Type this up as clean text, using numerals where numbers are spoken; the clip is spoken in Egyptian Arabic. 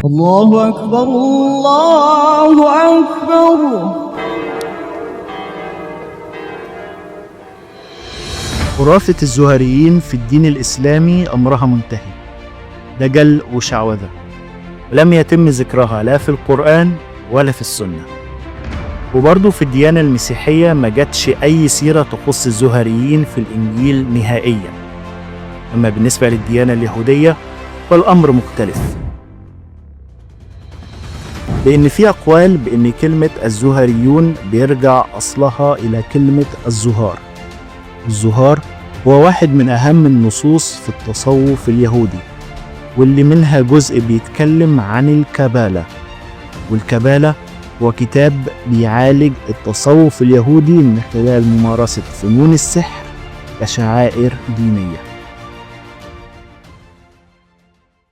الله أكبر الله أكبر. خرافة الزهريين في الدين الإسلامي أمرها منتهي، دجل وشعوذة، ولم يتم ذكرها لا في القرآن ولا في السنة. وبرضه في الديانة المسيحية ما جاتش أي سيرة تخص الزهريين في الإنجيل نهائيا. أما بالنسبة للديانة اليهودية فالأمر مختلف، لأن في أقوال بأن كلمة الزهريون بيرجع أصلها إلى كلمة الزهار. الزهار هو واحد من أهم النصوص في التصوف اليهودي، واللي منها جزء بيتكلم عن الكابالا. والكابالا هو كتاب بيعالج التصوف اليهودي من خلال ممارسة فنون السحر كشعائر دينية.